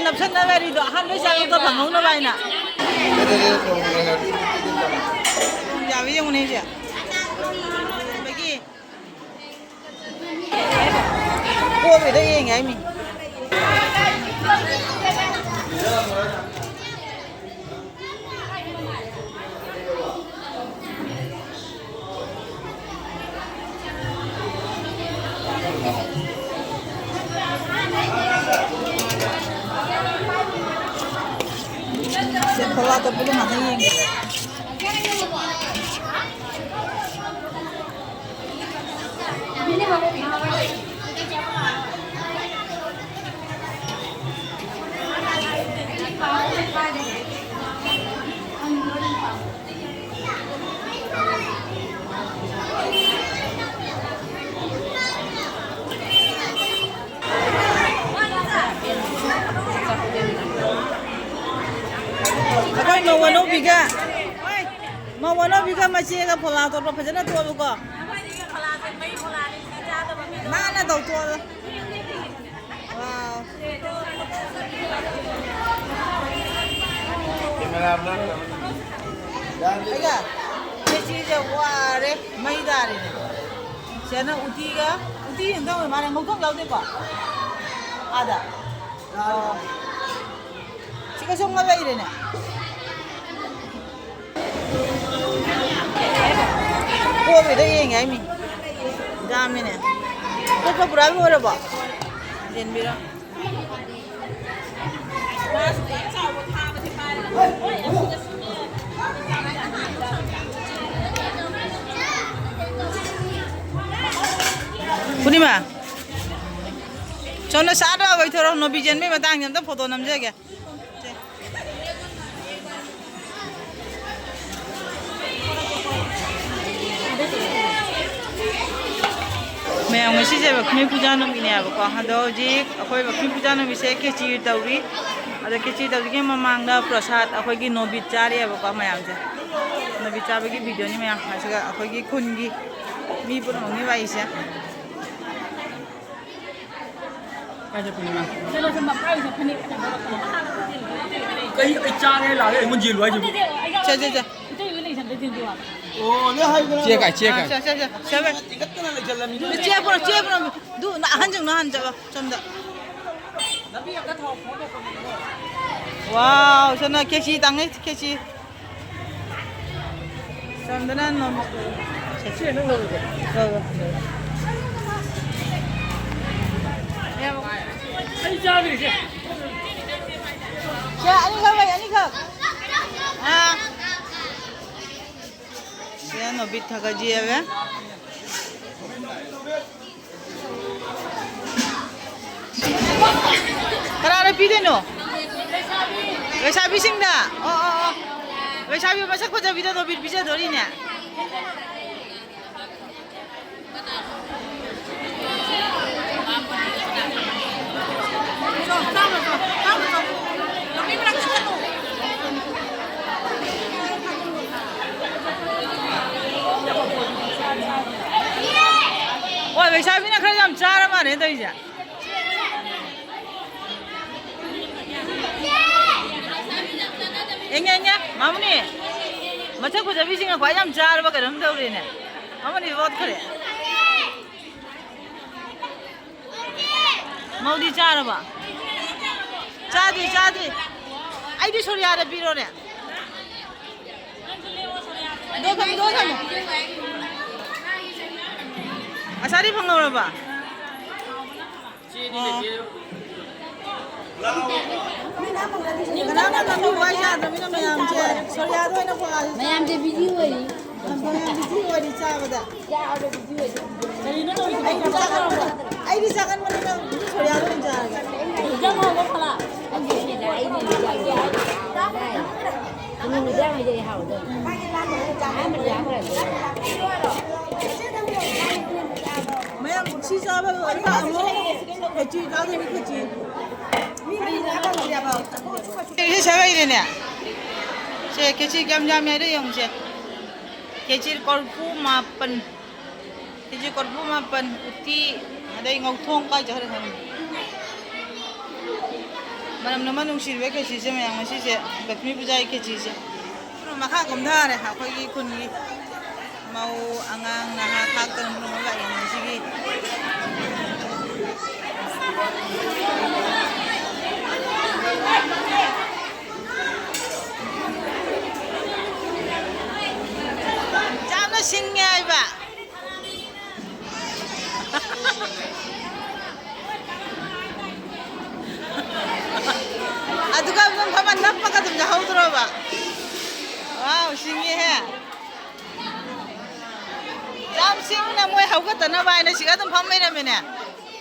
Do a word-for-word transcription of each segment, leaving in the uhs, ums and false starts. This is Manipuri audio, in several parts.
ꯅꯞꯁꯟꯅꯕ ꯋꯥꯔꯤꯗꯣ ꯑꯍꯥꯟꯕꯩ ꯆꯥꯡꯗꯨꯗ ꯐꯪꯍꯧꯅꯕ ꯍꯥꯏꯅ꯫ ꯌꯥꯕ ꯌꯦꯡꯉꯨꯅꯦ ꯑꯩꯁꯦ꯫ ꯑꯗꯒꯤ ꯀꯣꯏꯕꯗ ꯌꯦꯡꯉꯦ ꯍꯥꯏꯃꯤ꯫ ꯁꯦ, ꯐꯣꯂꯥ ꯇꯣꯠꯄꯗꯣ ꯉꯥꯛꯇ ꯌꯦꯡꯒꯦ꯫ ꯑꯩꯈꯣꯏ ꯃꯧ ꯑꯅꯧꯕꯤꯒ, ꯃꯧ ꯑꯅꯧꯕꯤꯒ ꯃꯆꯦꯒ ꯐꯣꯂꯥ ꯇꯣꯠꯄ ꯐꯖꯅ ꯇꯣꯠꯂꯨꯀꯣ꯫ ꯅꯥꯟꯅ ꯇꯧꯊꯣꯛꯑꯣ꯫ ꯋꯥꯎ꯫ ꯑꯩꯒ ꯈꯦꯆꯤꯁꯦ ꯋꯥꯔꯦ, ꯃꯩ ꯇꯥꯔꯦꯅꯦ꯫ ꯁꯤꯗꯅ ꯎꯇꯤꯒ, ꯎꯇꯤ ꯍꯦꯟꯖꯥꯡ ꯑꯣꯏ ꯃꯥꯜꯂꯦ, ꯉꯧꯊꯣꯡ ꯌꯥꯎꯗꯦꯀꯣ? ꯑꯥꯗ꯫ ꯑꯣ꯫ ꯁꯤꯒ ꯁꯣꯝꯒ ꯂꯩꯔꯦꯅꯦ꯫ ꯀꯣꯏꯕꯗ ꯌꯦꯡꯉꯦ ꯍꯥꯏꯃꯤ꯫ ꯌꯥꯝꯃꯤꯅꯦ꯫ ꯑꯇꯣꯞꯄ ꯄꯨꯔꯥ ꯂꯣꯏꯔꯕꯣ? ꯌꯦꯟꯕꯤꯔꯣ꯫ ꯄꯨꯔꯅꯤꯃꯥ, ꯁꯣꯝꯗ ꯁꯥꯠ ꯂꯥꯎ ꯂꯣꯏꯊꯣꯔꯛꯑꯣ꯫ ꯅꯣꯕꯤ ꯆꯦꯟꯕꯩ ꯃꯇꯥꯡꯁꯦ ꯑꯝꯇ ꯐꯣꯇꯣ ꯅꯝꯖꯒꯦ꯫ ꯃꯌꯥꯝ, ꯉꯁꯤꯁꯦ ꯂꯛꯁꯃꯤ ꯄꯨꯖꯥ ꯅꯨꯃꯤꯠꯅꯦꯕꯀꯣ꯫ ꯑꯗꯣ ꯍꯧꯖꯤꯛ ꯑꯩꯈꯣꯏ ꯂꯛꯁꯃꯤ ꯄꯨꯖꯥ ꯅꯨꯃꯤꯠꯁꯦ ꯈꯦꯆꯤ ꯇꯧꯔꯤ꯫ ꯑꯗꯣ ꯈꯦꯆꯤ ꯇꯧꯗ꯭ꯔꯤꯉꯩ ꯃꯃꯥꯡꯗ ꯄ꯭ꯔꯁꯥꯗ ꯑꯩꯈꯣꯏꯒꯤ ꯅꯣꯕꯤꯠ ꯆꯥꯔꯤꯑꯕꯀꯣ ꯃꯌꯥꯝꯁꯦ꯫ ꯅꯣꯕꯤꯠ ꯆꯥꯕꯒꯤ ꯚꯤꯗꯤꯑꯣꯅꯤ ꯃꯌꯥꯝ꯫ ꯑꯁꯤꯒ ꯑꯩꯈꯣꯏꯒꯤ ꯈꯨꯟꯒꯤ ꯃꯤ ꯄꯨꯝꯅꯃꯛꯅꯤ ꯋꯥꯏꯁꯦ꯫ ꯀꯥꯏ ꯆꯠꯄꯅꯣ ꯅꯪ? ꯆꯠꯂꯣ, ꯁꯣꯝ ꯃꯈꯥꯒꯤ ꯆꯠꯐꯝꯅꯤ꯫ ꯀꯩ, ꯑꯩ ꯆꯥꯔꯦ ꯂꯥꯛꯑꯦ, ꯑꯩꯉꯣꯟꯗ ꯌꯦꯜꯂꯨ ꯍꯥꯏꯁꯤꯕꯨ? ꯁꯦ, ꯁꯦ, ꯁꯦ꯫ ꯏꯇꯩ ꯍꯣꯏ ꯂꯩꯁꯝꯗ ꯊꯤꯟꯕꯤꯌꯨ ꯍꯥꯏꯕ꯫ ꯑꯣ, ꯅꯪ ꯍꯥꯏꯕꯗꯣ ꯅꯪ ꯆꯦ ꯀꯥꯏ, ꯆꯦ ꯀꯥꯏ꯫ ꯑꯥ, ꯁꯦ, ꯁꯦ, ꯁꯦ, ꯁꯦ꯫ ꯇꯤꯡꯈꯠꯇꯅ ꯂꯩꯁꯜꯂꯝꯃꯤꯅꯦ꯫ ꯆꯦ ꯄꯨꯔꯛꯑꯣ, ꯆꯦ ꯄꯨꯔꯛꯑꯣ꯫ ꯑꯗꯨ ꯑꯍꯟꯁꯤꯡꯅꯣ ꯍꯥꯟꯅ ꯆꯠꯂꯣ, ꯁꯣꯝꯗ꯫ ꯋꯥꯎ, ꯁꯣꯝꯗ ꯈꯦꯆꯤ ꯇꯥꯡꯉꯦ, ꯈꯦꯆꯤ꯫ ꯆꯟꯗꯅ ꯅꯣꯡꯃ꯫ ꯑꯩ ꯆꯥꯗ꯭ꯔꯤꯁꯦ꯫ ꯁꯦ, ꯑꯅꯤꯈꯛ ꯂꯩ, ꯑꯅꯤꯈꯛ꯫ ꯑꯥ꯫ ꯁꯦ, ꯅꯣꯕꯤꯠ ꯈꯔ ꯈꯔ ꯌꯦꯜꯂꯦ꯫ ꯀꯅꯥꯗ ꯄꯤꯗꯣꯏꯅꯣ? ꯂꯩꯁꯥꯕꯤꯁꯤꯡꯗ? ꯑꯣ, ꯑꯣ, ꯑꯣ꯫ ꯂꯩꯁꯥꯕꯤ ꯃꯁꯛ ꯐꯖꯕꯤꯗꯣ ꯅꯣꯕꯤꯠ ꯄꯤꯖꯗꯣꯔꯤꯅꯦ꯫ ꯍꯣꯏ, ꯂꯩꯁꯥꯕꯤꯅ ꯈꯔ ꯌꯥꯝ ꯆꯥꯔ ꯃꯥꯜꯂꯦ ꯇꯧꯔꯤꯁꯦ꯫ ꯌꯦꯡꯉꯦ, ꯌꯦꯡꯉꯦ, ꯃꯥꯃꯨꯅꯤ꯫ ꯃꯁꯛ ꯐꯖꯕꯤꯁꯤꯡꯅ ꯈ꯭ꯋꯥꯏ ꯌꯥꯝ ꯆꯥꯔꯕ ꯀꯩꯅꯣꯝ ꯇꯧꯔꯦꯅꯦ꯫ ꯃꯥꯃꯨꯅꯤ ꯑꯣꯠꯈ꯭ꯔꯦ꯫ ꯃꯧꯗꯤ ꯆꯥꯔꯕ? ꯆꯥꯗ꯭ꯔꯤ, ꯆꯥꯗ꯭ꯔꯤ꯫ ꯑꯩꯗꯤ ꯁꯣꯔꯤꯌꯥꯗ ꯄꯤꯔꯣꯅꯦ꯫ ꯗꯣ ꯊꯝꯃꯨ, ꯗꯣ ꯊꯝꯃꯨ꯫ ꯑꯁꯥꯗꯤ ꯐꯪꯍꯧꯔꯕ? ꯑꯣ꯫ ꯀꯅꯥꯝꯅ ꯉꯥꯡꯕꯤꯌꯨ ꯋꯥ ꯌꯥꯗ꯭ꯔꯕꯅꯤꯅ ꯃꯌꯥꯝꯁꯦ ꯁꯣꯔꯤꯌꯥꯗ ꯑꯣꯏꯅ ꯈꯣꯡꯉꯛꯑꯁꯤ꯫ ꯃꯌꯥꯝꯁꯦ ꯕꯤꯖꯤ ꯑꯣꯏꯔꯤ꯫ ꯃꯌꯥꯝ ꯕꯤꯖꯤ ꯑꯣꯏꯔꯤ ꯆꯥꯕꯗ꯫ ꯀꯔꯤꯅꯣ ꯇꯧꯔꯤꯁꯦ? ꯑꯩꯗꯤ ꯆꯥꯒꯟꯕꯅꯦ꯫ ꯑꯩꯗꯤ ꯆꯥꯒꯟꯕꯅꯤꯅ ꯁꯣꯔꯤꯌꯥꯗ ꯑꯣꯏꯅ ꯆꯥꯔꯒꯦ꯫ ꯏꯟꯖꯥꯡ ꯍꯥꯎꯕ ꯐꯂꯥ꯫ ꯈꯪꯗꯦ, ꯁꯤꯗ ꯑꯩꯅ ꯏꯟꯖꯥꯡ ꯍꯥꯎꯗꯣ꯫ ꯎꯝ, ꯏꯟꯖꯥꯡ ꯍꯥꯏꯁꯦ ꯍꯥꯎꯗꯣ꯫ ꯑꯍꯥꯟꯕꯗ ꯍꯥꯞꯈ꯭ꯔꯗꯤ꯫ ꯃꯌꯥꯝ ꯁꯤ ꯆꯥꯕ ꯂꯣꯏꯔꯒ ꯑꯃꯨꯛ ꯈꯦꯆꯤ ꯆꯥꯗꯣꯏꯅꯤ, ꯈꯦꯆꯤ꯫ ꯁꯤ ꯁꯥꯒꯩꯅꯦ꯫ ꯁꯦ, ꯈꯦꯆꯤ ꯀꯌꯥꯝ ꯌꯥꯝꯃꯦ ꯍꯥꯏꯔ ꯌꯦꯡꯉꯨꯁꯦ꯫ ꯈꯦꯆꯤ ꯀꯣꯔꯐꯨ ꯃꯥꯄꯟ꯫ ꯈꯦꯆꯤ ꯀꯣꯔꯐꯨ ꯃꯥꯄꯟ, ꯎꯇꯤ, ꯑꯗꯩ ꯉꯧꯊꯣꯡ ꯀꯥꯏ ꯆꯠꯈ꯭ꯔꯦ ꯈꯪꯗꯦ꯫ ꯃꯅꯝ ꯑꯃ ꯅꯨꯡꯁꯤꯔꯤꯕ ꯈꯦꯆꯤꯁꯦ ꯃꯌꯥꯝ, ꯉꯁꯤꯁꯦ ꯂꯛꯁꯃꯤ ꯄꯨꯖꯥꯒꯤ ꯈꯦꯆꯤꯁꯦ꯫ ꯃꯈꯥ ꯀꯨꯝꯊꯔꯦ ꯑꯩꯈꯣꯏꯒꯤ ꯈꯨꯟꯒꯤ ꯃꯧ, ꯑꯉꯥꯡ, ꯅꯍꯥ ꯈꯥꯛꯇꯅ ꯄꯨꯝꯅꯃꯛ ꯂꯥꯛꯑꯦ ꯉꯁꯤꯒꯤ꯫ ꯌꯥꯝꯅ ꯁꯤꯡꯉꯦ ꯍꯥꯏꯕ꯫ ꯑꯗꯨꯒ ꯑꯗꯨꯝ ꯐꯝꯃ ꯅꯞꯄꯒ ꯑꯗꯨꯝ ꯌꯥꯍꯧꯗ꯭ꯔꯣꯕ? ꯋꯥꯎ, ꯁꯤꯡꯉꯦꯍꯦ꯫ ꯌꯥꯝ ꯁꯤꯡꯅ ꯃꯣꯏ ꯍꯧꯒꯠꯇꯅꯕ ꯍꯥꯏꯅ ꯁꯤꯒ ꯑꯗꯨꯝ ꯐꯝ ꯂꯩꯔꯝꯃꯦꯅꯦ꯫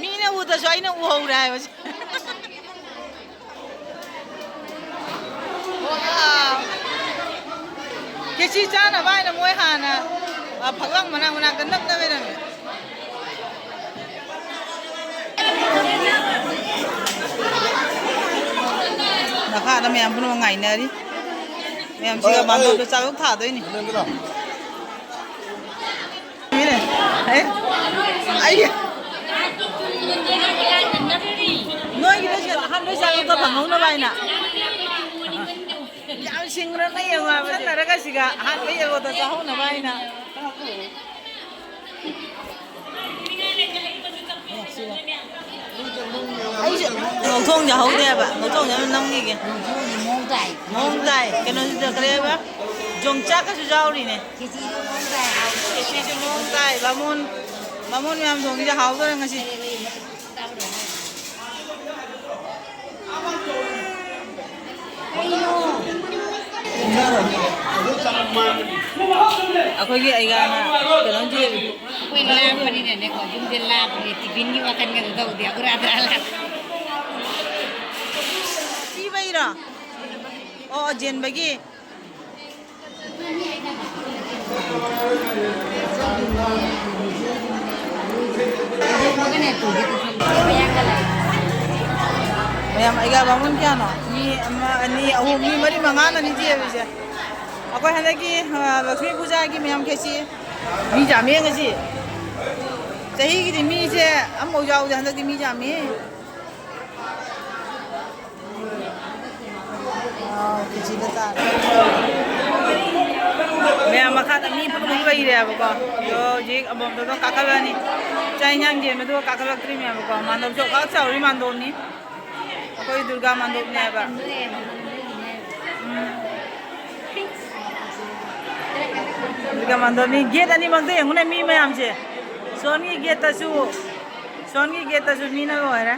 ꯃꯤꯅ ꯎꯗ꯭ꯔꯁꯨ ꯑꯩꯅ ꯎꯍꯧꯔꯦ ꯍꯥꯏꯕꯁꯦ꯫ ꯋꯥꯎ꯫ ꯈꯦꯆꯤ ꯆꯥꯅꯕ ꯍꯥꯏꯅ ꯃꯣꯏ ꯍꯥꯟꯅ, ꯑ, ꯐꯛꯂꯥꯡ ꯃꯅꯥꯛ ꯃꯅꯥꯛꯇ ꯅꯞꯅ ꯂꯩꯔꯝꯃꯦ꯫ ꯃꯈꯥꯗ ꯃꯌꯥꯝ ꯄꯨꯝꯅꯃꯛ ꯉꯥꯏꯅꯔꯤ꯫ ꯃꯌꯥꯝꯁꯤꯒ ꯍꯣꯏ, ꯃꯥꯟꯗꯣꯞꯇ ꯍꯣꯏ꯫ ꯆꯥꯛ ꯊꯥꯗꯣꯏꯅꯤ꯫ ꯃꯤꯅꯦ꯫ ꯑꯦ? ꯑꯩ ꯅꯣꯏꯒꯤꯗꯣ ꯁꯤꯗ ꯑꯍꯥꯟꯕꯩ ꯆꯥꯛ ꯐꯪꯍꯧꯅꯕ ꯍꯥꯏꯅ꯫ ꯌꯥꯝ ꯁꯤꯡꯈ꯭ꯔꯕ ꯌꯦꯡꯉꯣ ꯍꯥꯏꯕ꯫ ꯆꯠꯅꯔꯒ ꯁꯤꯒ ꯑꯍꯥꯟꯕ ꯌꯦꯡꯉꯣꯗ ꯆꯥꯍꯧꯅꯕ ꯍꯥꯏꯅ꯫ ꯑꯩꯁꯨ ꯉꯧꯊꯣꯡꯁꯦ ꯍꯧꯗꯦꯕ, ꯉꯧꯊꯣꯡꯁꯦ ꯑꯃ ꯅꯝꯈꯤꯒꯦ꯫ ꯃꯑꯣꯡ ꯇꯥꯏ꯫ ꯃꯑꯣꯡ ꯇꯥꯏ꯫ ꯀꯩꯅꯣꯁꯤꯗ ꯀꯔꯤ ꯍꯥꯏꯕ? ꯌꯣꯡꯆꯥꯛꯀꯁꯨ ꯌꯥꯎꯔꯤꯅꯦ꯫ ꯈꯦꯆꯤꯁꯨ ꯃꯑꯣꯡ ꯇꯥꯏ, ꯍꯥꯎꯋꯤ꯫ ꯈꯦꯆꯤꯁꯨ ꯃꯑꯣꯡ ꯇꯥꯏ꯫ ꯕꯥꯃꯣꯟ, ꯕꯥꯃꯣꯟ ꯃꯌꯥꯝ ꯊꯣꯡꯉꯤꯁꯦ ꯍꯥꯎꯗꯣꯔꯦ ꯉꯁꯤ꯫ ꯑꯩꯈꯣꯏꯒꯤ ꯑꯩꯒꯥꯅ ꯀꯩꯅꯣꯝ ꯆꯦꯜꯂꯤ꯫ ꯑꯩꯈꯣꯏ ꯂꯥꯞꯄꯅꯤꯅꯅꯦꯀꯣ, ꯌꯨꯝꯁꯦ ꯂꯥꯞꯄꯅꯤꯅ ꯇꯤꯐꯤꯟꯒꯤ ꯋꯥꯈꯜꯒꯗꯣ ꯇꯧꯗꯦ, ꯑꯩꯈꯣꯏ ꯑꯗꯥ ꯂꯥꯞ-꯫ ꯄꯤꯕꯩꯔꯣ? ꯑꯣ, ꯖꯦꯟꯕꯒꯤ꯫ ꯃꯌꯥꯝ, ꯑꯩꯒ ꯕꯥꯃꯣꯟ ꯀꯌꯥꯅꯣ? ꯃꯤ ꯑꯃ, ꯑꯅꯤ, ꯑꯍꯨꯝ, ꯃꯤ ꯃꯔꯤ ꯃꯉꯥꯅꯅꯤ ꯆꯦꯜꯂꯤꯁꯦ꯫ ꯑꯩꯈꯣꯏ ꯍꯟꯗꯛꯀꯤ, ꯑ, ꯂꯛꯁꯃꯤ ꯄꯨꯖꯥꯒꯤ ꯃꯌꯥꯝ ꯈꯦꯆꯤ꯫ ꯃꯤ ꯌꯥꯝꯃꯦ ꯉꯁꯤ꯫ ꯆꯍꯤꯒꯤꯗꯤ ꯃꯤꯁꯦ ꯑꯃꯐꯥꯎ ꯌꯥꯎꯗꯦ, ꯍꯟꯗꯛꯇꯤ ꯃꯤ ꯌꯥꯝꯃꯦ꯫ ꯑꯥꯎ, ꯀꯦꯖꯤꯗ ꯇꯥꯔꯦ꯫ ꯃꯌꯥꯝ ꯃꯈꯥꯗ ꯃꯤ ꯄꯨꯝꯅꯃꯛ ꯂꯩꯔꯦꯕꯀꯣ꯫ ꯑꯗꯣ ꯍꯧꯖꯤꯛ ꯑꯕꯣꯝꯗꯣꯗꯣ ꯀꯥꯈꯠꯂꯅꯤ꯫ ꯆꯥꯛ ꯏꯟꯖꯥꯡ ꯆꯦꯟꯕꯗꯨꯒ ꯀꯥꯈꯠꯂꯛꯇ꯭ꯔꯤ ꯃꯌꯥꯝꯀꯣ꯫ ꯃꯥꯟꯗꯣꯞꯁꯨ ꯈ꯭ꯋꯥꯏ ꯆꯥꯎꯔꯤ ꯃꯥꯟꯗꯣꯞꯅꯤ꯫ ꯑꯩꯈꯣꯏ ꯗꯨꯔꯒꯥ ꯃꯥꯟꯗꯣꯞꯅꯦꯕ꯫ ꯎꯝ꯫ ꯗꯨꯔꯒꯥ ꯃꯥꯟꯗꯣꯞꯅꯤ꯫ ꯒꯦꯠ ꯑꯅꯤꯃꯛꯇ ꯌꯦꯡꯉꯨꯅꯦ ꯃꯤ ꯃꯌꯥꯝꯁꯦ꯫ ꯁꯣꯝꯒꯤ ꯒꯦꯠꯇꯁꯨ, ꯁꯣꯝꯒꯤ ꯒꯦꯠꯇꯁꯨ ꯃꯤꯅ ꯂꯣꯏꯔꯦ꯫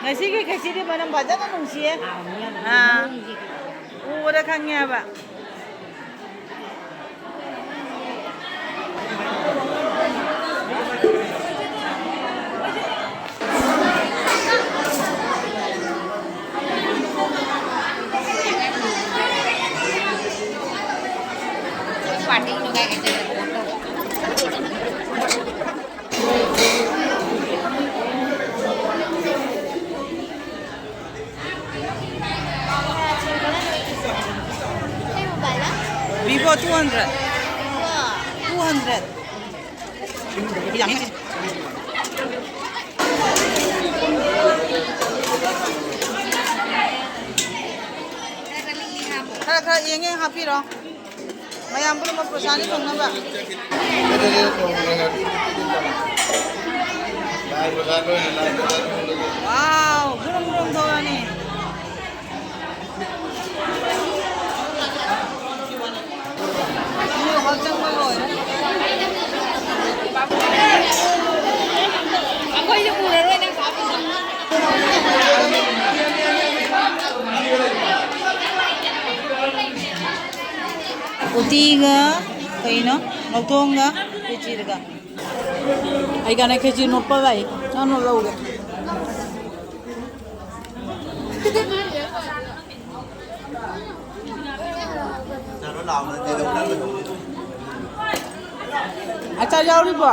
ꯉꯁꯤꯒꯤ ꯈꯦꯆꯤꯗꯤ ꯃꯅꯝ ꯐꯖꯅ ꯅꯨꯡꯁꯤꯌꯦ꯫ ꯑꯥ꯫ ꯎꯕꯗ ꯈꯪꯉꯦ ꯍꯥꯏꯕ꯫ Vivo two hundred. Two hundred. ꯈꯔ ꯈꯔ ꯌꯦꯡ ꯌꯦꯡ ꯍꯥꯞꯄꯤꯔꯣ꯫ ꯃꯌꯥꯝ ꯄꯨꯝꯅꯃꯛ ꯄ꯭ꯔꯁꯥꯗꯤ ꯐꯪꯅꯕ꯫ ꯋꯥꯎ, ꯒꯨꯔꯨꯝ ꯒꯨꯔꯨꯝ ꯊꯣꯛꯂꯛꯑꯅꯤ꯫ ꯃꯤ ꯍꯣꯜ ꯆꯪꯕ ꯂꯣꯏꯔꯦ꯫ ꯑꯩꯈꯣꯏꯁꯨ ꯎꯔꯔꯣꯏ ꯅꯪ ꯀꯥꯞꯄꯗꯣ꯫ ꯎꯇꯤꯒ ꯀꯩꯅꯣ? ꯉꯧꯊꯣꯡꯒ ꯈꯦꯆꯤꯗꯒ꯫ ꯑꯩ ꯀꯥꯟꯅ ꯈꯦꯆꯤ ꯅꯣꯠꯄ ꯂꯥꯛꯏ꯫ ꯅꯪ ꯅꯣꯠ ꯂꯧꯒꯦ꯫ ꯑꯆꯥꯔ ꯌꯥꯎꯔꯤꯕꯣ?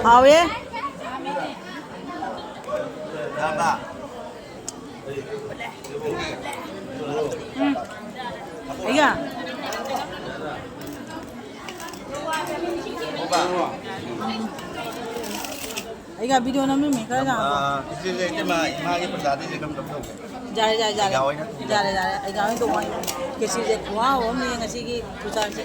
ꯍꯥꯎꯋꯦ꯫ ꯎꯝ꯫ ꯑꯩꯒ꯫ ꯑꯩꯒ video ꯅꯝꯃꯤꯃꯤ ꯈꯔ ꯌꯥꯝ꯫ ꯑꯥ, ꯏꯆꯦꯁꯦ ꯏꯇꯩꯃ, ꯏꯃꯥꯒꯤ ꯄ꯭ꯔꯁꯥꯗꯤꯁꯦ ꯀꯔꯝ ꯀꯔꯝ ꯇꯧꯒꯦ? ꯌꯥꯔꯦ, ꯌꯥꯔꯦ, ꯌꯥꯔꯦ꯫ ꯑꯩꯒ ꯑꯣꯏꯅ ꯊꯣꯡꯉꯦ꯫ ꯌꯥꯔꯦ, ꯌꯥꯔꯦ꯫ ꯑꯩꯒ ꯑꯣꯏꯅ ꯊꯣꯡꯉꯦ꯫ ꯈꯦꯆꯤꯁꯦ ꯈꯨꯍꯥꯎ ꯑꯃꯅꯦ ꯉꯁꯤꯒꯤ ꯈꯨꯆꯥꯛꯁꯦ꯫